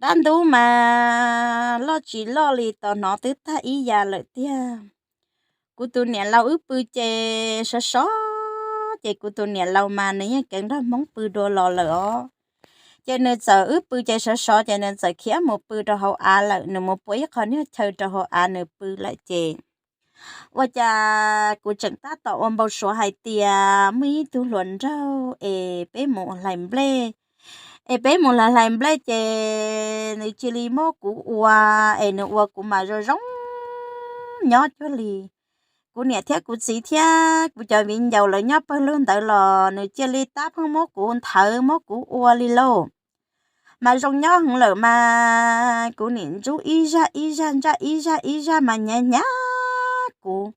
Dab ntub mas loj tsis loj li, tos hnov twb tag ib ya lawm tiag. Kuv tus niam laus wb pw ces sov sov, ces kuv tus niam laus mas nws yeej keev nrog Hmoob pw dua los lawm os. Ces nws txawm, wb pw ces sov sov ces nws txawm khiav mus pw rau hauv av lawm, nws mus pua ib qho niag chaw rau hauv av nws pw lawm ces ua cas kuv tseem tab tom ua npau suav hais tias muaj ib tug hluas nraug es peb mus hlais nplej, es peb mus hlais nplej ces nws cia li muab kuv ua, es nws ua kuv mas zoo zoo nyob cuag li. Kuv niam thiab kuv txiv thiab kuv cov viv ncaus lawv nyob pawg lug ntawd los nws cia li tab pheej muab kuv nthawv muab kuv ua li lauj. Mas zoo nyob heev lawm mas kuv niam ntsub ib zaj ib zaj ntsaj ib zaj ib zaj mas hnyav hnyav kuv.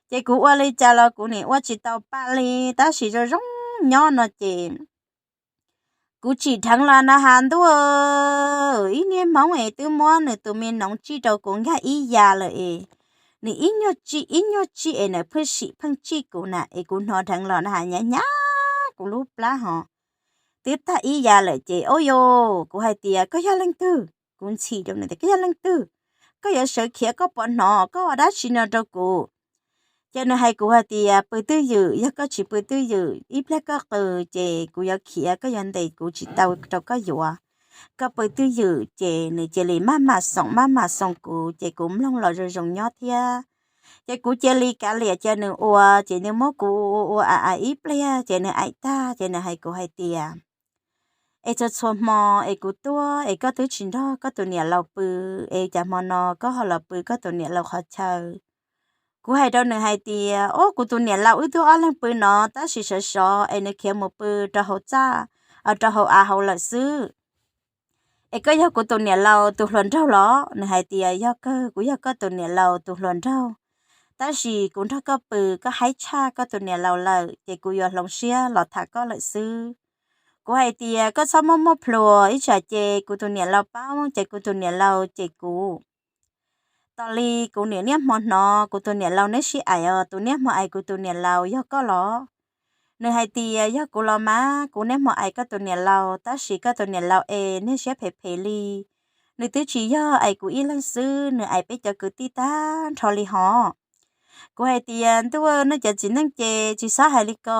Ces kuv ua li cas los kuv niam ua tsis tau pa li, tab sis zoo zoo nyob no ces kuv tsim dheev los na has ntuj, ib niag Hmoob es twb muab nws tus me noov tsij rau kuv nkag ib ya lawm es nws ib nyuag tsij ib nyuag tsij es nws pheej sim pheej tsij kuv na, es kuv hnov dheev los na has hnyav hnyav kuv lub plab hos twb tag ib ya lawm ces, o yo, kuv hais tias koj yog leej twg? Kuv ntxhi rau nws tias koj yog leej twg? Koj yuav sawv khiav koj puas hnov koj ua dab tsi no rau kuv? Ces nws hais kuv hais tias pw twj ywm, yog koj tsis pw twj ywm ib pliag koj qw ces kuv yuav khiav, koj yuav ntes kuv tsis tau rau koj yuav. Koj pw twj ywm. Ces nws cia li maj mam xoom maj mam xoom kuv ces kuv mloog los zoo zoo nyob thiab. Ces kuv cia li kav liam cia nws ua, ces nws muab kuv ua ua a a ib pliag ces nws aim tag ces nws hais kuv hais tias es txhua txhua hmo es kuv tuaj es koj twb tsis nrog koj tus niam laus pw, es cas hmo no koj ho los pw koj tus niam laus qhov chaw? Kuv hais rau nws hais tias o, kuv tus niam laus wb twb ob leeg pw no tab sis sov sov es nws khiav mus pw rau hauv txaj, rau hauv av hauv lawm xwb. Es koj yog kuv tus niam laus tus hluas nraug los? Nws hais tias yog kawg, kuv yog koj tus niam laus tus hluas nraug, tab sis kuv nrog koj pw koj haib tshaj koj tus niam laus lawm ces kuv yuav hloov siab los tham koj lawm xwb. Kuv hais tias koj txhob muaj muaj plhus, ib tsam ces kuv tus niam laus paub ces kuv tus niam laus cem kuv. Tos li kuv niam niaj hmo hnov kuv tus niam laus neb sib aim os, tus niaj hmo aim kuv tus niam laus yog koj los? Nws hais tias yog kuv los mas, kuv niaj hmo aim koj tus niam laus tab sis koj tus niam laus es niag siab phem phem li. Nws twb tsis yog aim kuv ib leeg xwb, nws aim peb cov kwv tij tag nrho li hos. Kuv hais tias ntuj, nej cov txiv neej ces tsis txhob hais li ko.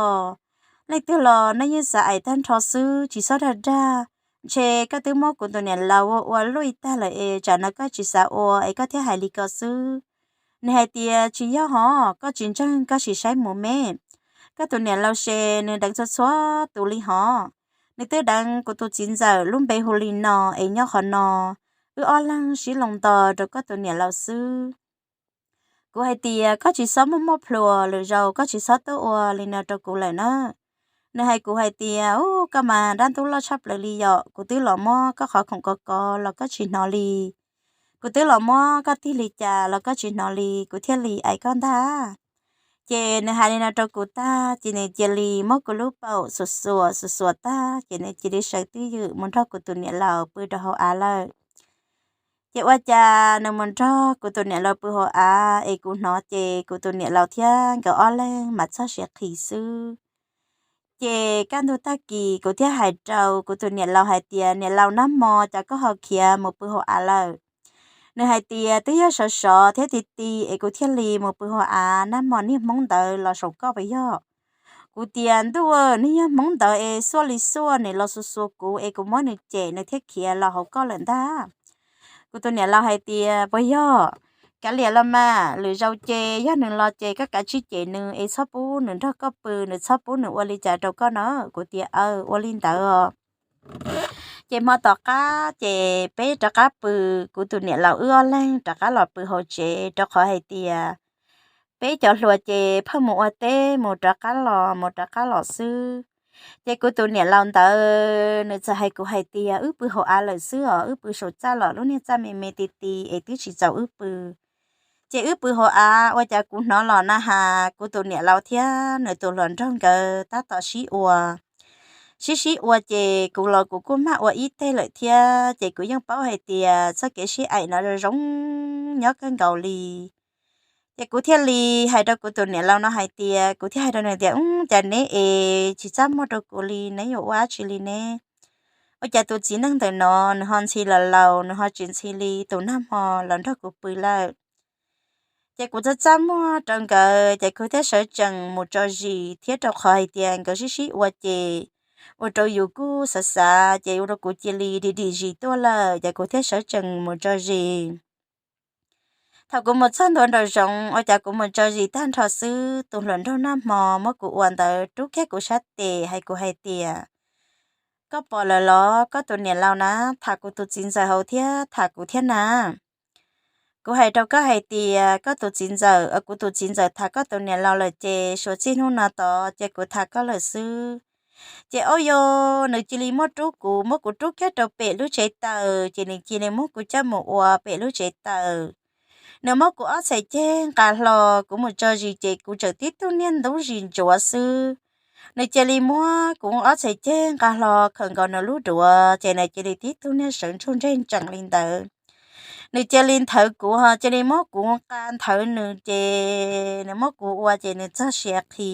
Leej twg los nej yeej xav aim tag nrho xwb, tsis txhob dag dag. Ntshe koj twb muab kuv tus niam laus ua ua luaj tag lawm es tsam no koj tsis xav ua es koj thiaj hais li ko xwb. Nws hais tias tsis yog hos, koj tsis ntseeg koj sim saib mus me. Koj tus niam laus ces nws deev txhua txhua tus li hos. Nws twb deev kuv tus txiv ntxawm lub npe hu li no es nyob qhov no, wb ob leeg sib loo nto rau koj tus niam laus xwb. Kuv hais tias koj tsis txhob muaj muaj plhus, lwm zaus koj tsis txhob tuaj ua li no rau kuv lawm na. Nws hais kuv hais tias u, koj mas dab ntub loj tshaj plaws li yom, kuv twb los muab koj qhov khoom kov kov los koj tsis hnov li. Kuv twb los muab koj tig li cas los koj tsis hnov li, kuv thiaj li aim koj ntag. Ces nws hais li no rau kuv tag ces nws cia li muab kuv lub paum xuas xuas xuas xuas tag ces nws cia li sawv twj ywm mus nrog kuv tus niam laus pw rau hauv av lawm. Ces ua cas nws mus nrog kuv tus niam laus pw hauv av es kuv hnov ces kuv tus niam laus thiab nkawd ob leeg mas txog siav qhi xwb. Ces kaj ntug tag kis kuv thiaj hais rau kuv tus niam laus hais tias niam laus, nag hmo cas koj ho khiav mus pw hauv av lawm? Nws hais tias twb yog sov sov thiab ti ti es kuv thiaj li mus pw hauv av, nag hmo niag hmoob ntawd los saum koj puas yog? Kuv tias ntuj, niag yog hmoob ntawd es xuaj li xuaj, nws los xuas xuas kuv es kuv muab nws cem nws thiaj khiav los hauv koj lawm ntag. Kuv tus niam laus hais tias puas yog? Kav liam los mas, lwm zaus ces yog nws los ces koj kav tsij cem nws es txhob pub nws nrog koj pw, nws txhob pub nws ua li cas rau koj na. Kuv tias aw, ua li ntawd os. Ces hmo tom qab ces peb rov qab pw, kuv tus niam laus wb ob leeg rov qab los pw hauv tsev rau qhov hais tias peb cov hluas ces pheej mus ua teb mus rov qab los mus rov qab los xwb. Ces kuv tus niam laus ntawd nws txawm hais kuv hais tias wb pw hauv av lawm xwb os, wb pw saum txaj los lub niag txaj me me ti ti es twb tsis txaus wb pw. Ces wb pw hauv av ua cas kuv hnov los na has kuv tus niam laus thiab nws tus hluas nraug nkawd tab tom sib ua. Sib sib ua ces kuv los kuv kuj mag ua ib teg lawm thiab ces kuv yeej paub hais tias txoj kev sib aim no zoo zoo nyob kawg nkaus li. Ces kuv thiaj li hais rau kuv tus niam laus no hais tias, kuv thiaj hais rau nws tias, u, cas neb es tsis txaj muag rau kuv li, neb yuav ua dab tsi li ne? ua cas tus txiv neej ntawm no nws ho ntxhi los laus, nws ho tsis ntxhi li tus nag hmo los nrog kuv pw lawm. Ces kuv txaj txaj muag rau nkawd ces kuv thiaj sawv tsees mus tso zis thiab, rau qhov hais tias nkawd sib sib ua ces ua rau yus kuj xav xav ces ua rau kuv cia li dim dim zis tuaj lawm, ces kuv thiaj sawv tsees mus tso zis. Thaum kuv mus txog ntua nraum zoov ua cas kuv mus tso zis tag nrho xwb, tus hluas nraug nag hmo muab kuv ua ntawd rub kiag kuv sab tes hais kuv hais tias, koj pom lawm los, koj tus niam laus na tham kuv tus txiv ntxawm hauv thiab tham kuv thiab na. Kuv hais rau koj hais tias koj tus txiv ntxawm, kuv tus txiv ntxawm tham koj tus niam laus lawm ces suav txij hnub no tod ces kuv tham koj lawm xwb. Ces ob yog nws cia li muab rub kuv, muab kuv rub kiag rau pem lub tsev taws, ces nws cia li muab kuv coj mus ua pem lub tsev taws. Nws muab kuv ob txhais ceg nqa hlo, kuv mus tso zis ces kuv tseem tib tug niag ntub zis ntsuav xwb. Nws cia li muab kuv ob txhais ceg nqa hlo khawm nkaus nws lub duav, ces nws cia li tib tug niag sawv ntsug ntseg ntsees li ntawd. Nws cia li nthawv kuv ho cia li muab kuv nqa nthawv nws, ces nws muab kuv ua ces nws txog sia qhi.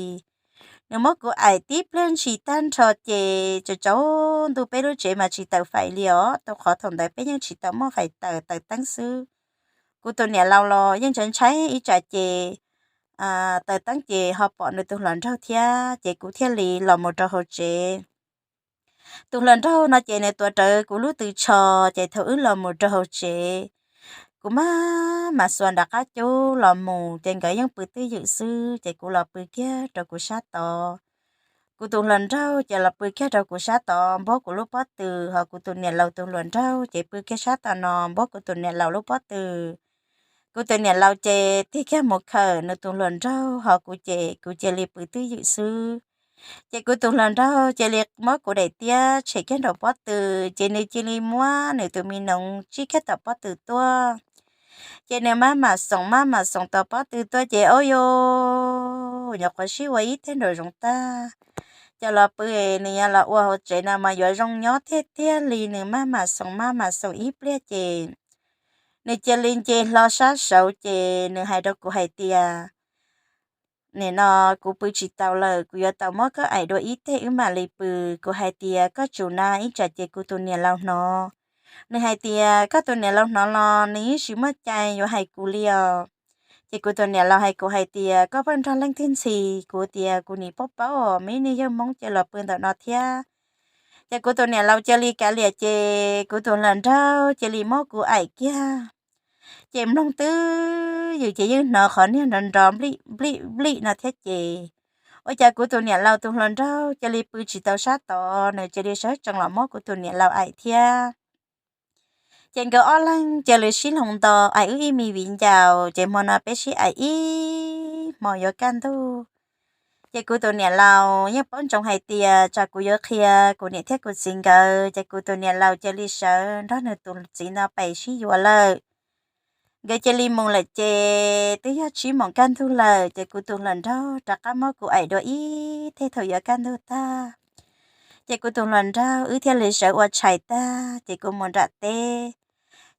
Nws muab kuv aim tib pliag ntshis tag nrho ces tsaus ntuj peb lub tsev mas tsis taws fais li os, rau qhov thaum ntawd peb yeej tsis tau muaj fais taws, taws teeb xwb. Kuv tus niam laus los yeej ntshai ntshai ib tsam ces taws teeb ces ho pom nws tus hluas nraug thiab, ces kuv thiaj li los mus rau hauv tsev. Tus hluas nraug no ces nws tuav rawv kuv lub tw tsho, ces thaum wb los mus rau hauv tsev, kuv maj mam xuas nram qab cub los mus ces nkawd yeej pw twj ywm xwb, ces kuv los pw kiag rau kuv sab tod. Kuv tus hluas nraug ces los pw kiag rau kuv sab tod npuab kuv lub pob tw, ho kuv tus niam laus tus hluas nraug ces pw kiag sab tom no npuab kuv tus niam laus lub pob tw. Kuv tus niam laus ces tig kiag mus khawm nws tus hluas nraug, ho kuv ces kuv cia li pw twj ywm xwb. Ces kuv tus hluas nraug cia li muab kuv daim tiab tshem kiag nraum pob tw, ces nws cia li muab nws tus me noov tsij kiag tom pob tw tuaj. Ces nws maj mam xoom maj mam xoom tom pob tw tuaj ces ob yog nyuam qhuav sib ua ib teg nraum zoov tag, cov los pw, nws yog los ua hauv tsev no mas yuav zoo nyob tiag tiag li. Nws maj mam xoom maj mam xoom ib pliag ces nws cia li nce hlo sab saud ces nws hais rau kuv hais tias, nim no kuv pw tsis tau lawm, kuv yuav tau muab koj aim dua ib teg wb mam li pw. Kuv hais tias koj tsum na, ib tsam ces kuv tus niam laus hnov. Nws hais tias koj tus niam laus hnov los nws yeej tsis muaj cai yuav hais kuv li os. Ces kuv tus niam laus hais kuv hais tias koj pheej nrog leej twg ntxhi? Kuv tias kuv nim paub paub os, me ib niag yawg Hmoob ces los pw ntawm no thiab. Ces kuv tus niam laus cia li kav liam ces kuv tus hluas nraug cia li muab kuv aim kiag. Ces mloog twj ywm ces yeej hnov qhov niag nrov nrov nplij nplij nplij no thiab ces ua cas kuv tus niam laus tus hluas nraug cia li pw tsis tau sab tod, nws cia li sawv tsees los muab kuv tus niam laus aim thiab. Ces nkawd ob leeg cia li sib hloov nto aim wb ib me viv ncaus, ces hmo no peb sib aim ib hmo yuav kaj ntug. Ces kuv tus niam laus yeej paub ntsoov hais tias tsam kuv yuav qhia kuv niam thiab kuv txiv nkawd, ces kuv tus niam laus cia li sawv nrog nws tus txiv no pem sib yuav lawm. Nkawd cia li mus lawm ces twb yog tsib moos kaj ntug lawm, ces kuv tus hluas nraug rov qab muab kuv aim dua ib teg thaum yuav kaj ntug tag. Ces kuv tus hluas nraug wb thiaj li sawv ua tshais tag ces kuv mus nram teb.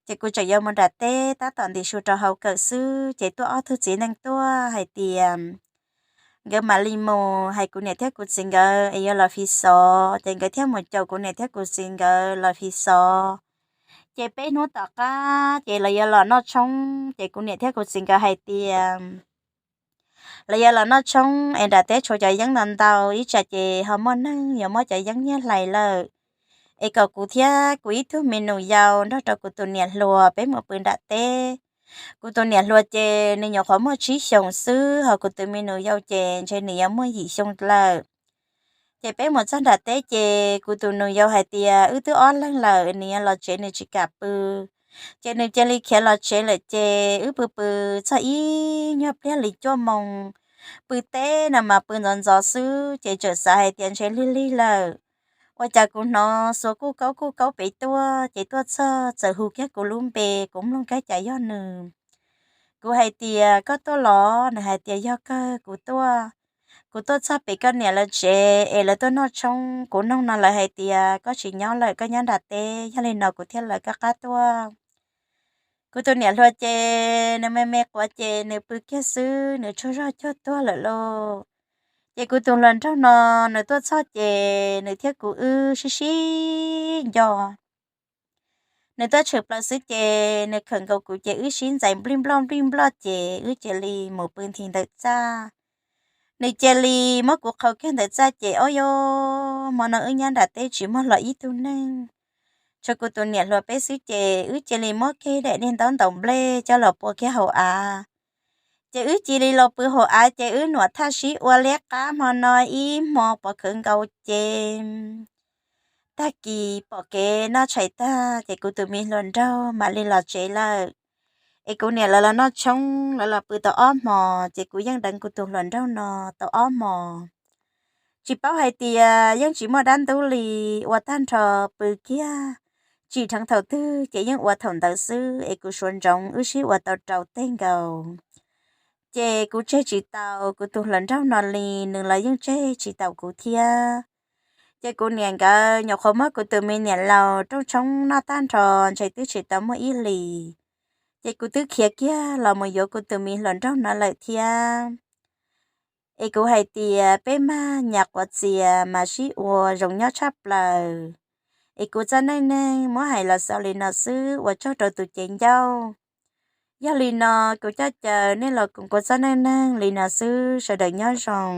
Ces kuv tseem yuav mus nram teb tab tom ntim su rau hauv kawm xwb ces tuaj ob tug txiv neej tuaj hais tias nkawd mam li mus hais kuv niam thiab kuv txiv nkawd es yuav los fi xov, ces nkawd thiaj mus caum kuv niam thiab kuv txiv nkawd los fi xov. Ces peb hnub tom qab ces lawv yuav los noj tshoob, ces kuv niam thiab kuv txiv nkawd hais tias lawv yuav los noj tshoob es nram teb tshuav cov yeeb ntau ntau, ib tsam ces ho muaj neeg yuav muab cov yeeb nyiag hlais lawm, es kom kuv thiab kuv ib tug me nus yau nrog rau kuv tus niam hluas peb mus pw nram teb. Kuv tus niam hluas ces nws nyuam qhuav muaj tsib xyoos xwb, ho kuv tus me nus yau ces ntshe nws yuav muaj yim xyoo lawm. Ces peb mus txog nram teb ces kuv tus nus yau hais tias wb twb ob leeg lawm, nws yuav los tsev nws tsis kam pw. Ces nws cia li khiav los tsev lawm ces wb pw pw txog ib nyuag pliag li cuaj moos. Pw teb no mas pw ntxov ntxov xwb ces txawm xav hais tias ntshe lig lig lawm. Ua cas kuv hnov xuas kuj kaub kuj kaub pem tuaj, ces tuaj txog txawm hu kiag kuv lub npe, kuv mloog kiag cas yog nws. Kuv hais tias koj tuaj los? Nws hais tias yog kawg, kuv tuaj. Kuv tuaj txog pem koj niam lawv tsev es lawv tuaj noj tshoob, kuv noog no lawv hais tias koj tsis nyob lawm, koj nyob nram teb, yog li no kuv thiaj lawv koj qab tuaj. Kuv tus niam hluas ces nws me me quav ces nws pw kiag xwb, nws tsaug zog cuag tuag lawm lauj. Ces kuv tus hluas nraug no nws tuaj txog ces nws thiab kuv wb sib sib nco. Nws tuaj tshwm plaws xwb ces nws khawm nkaus kuv ces wb sib ntxais nplij nploj nplij nploj ces wb cia li mus pw nthi ntawm txaj. Nws cia li muab kuv qhau kiag ntawm txaj ces ob yog hmo no wb nyob nram teb tsis muaj hlo ib tug neeg, tshuav kuv tus niam hluas peb xwb ces wb cia li muab kiag daim niag ntaub ntaus nplej coj los pua kiag hauv av. Ces wb cia li los pw hauv av ces wb nuam thaj sib ua liab qab hmo no ib hmo pov khawv nkaus ces tag kis pom kev noj tshais tag ces kuv tus me hluas nraug mam li los tsev lawm. Es kuv niam lawv los noj tshoob, lawv los pw tau ob hmos ces kuv yeej deev kuv tus hluas nraug no tau ob hmos. Tsis paub hais tias yeej tsis muaj dab ntub li, ua tag nrho pw kiag, tsim dheev thaum twg ces yeej ua thaum ntawd xwb es kuv suav ntsoov wb sib ua tau rau teg nkaus. Ces kuv tseg tsis tau kuv tus hluas nraug no li, nws los yeej tseg tsis tau kuv thiab. Ces kuv niam nkawd nyuam qhuav muab kuv tus me niam laus rooj tshoob noj tag nrho ntshe twb tsis tau muaj ib hlis, ces kuv twb khiav kiag los mus yuav kuv tus me hluas nraug no lawm thiab. Es kuv hais tias peb mag nyas quav txias mas sib ua zoo nyob tshaj plaws. Es kuv txoj neej neeg muab hais los xaus li no xwb, ua tsaug rau tus cev ncauj. Yog li no, kuv coj caw nej los koom kuv txoj neej neeg li no xwb, sawv daws nyob zoo.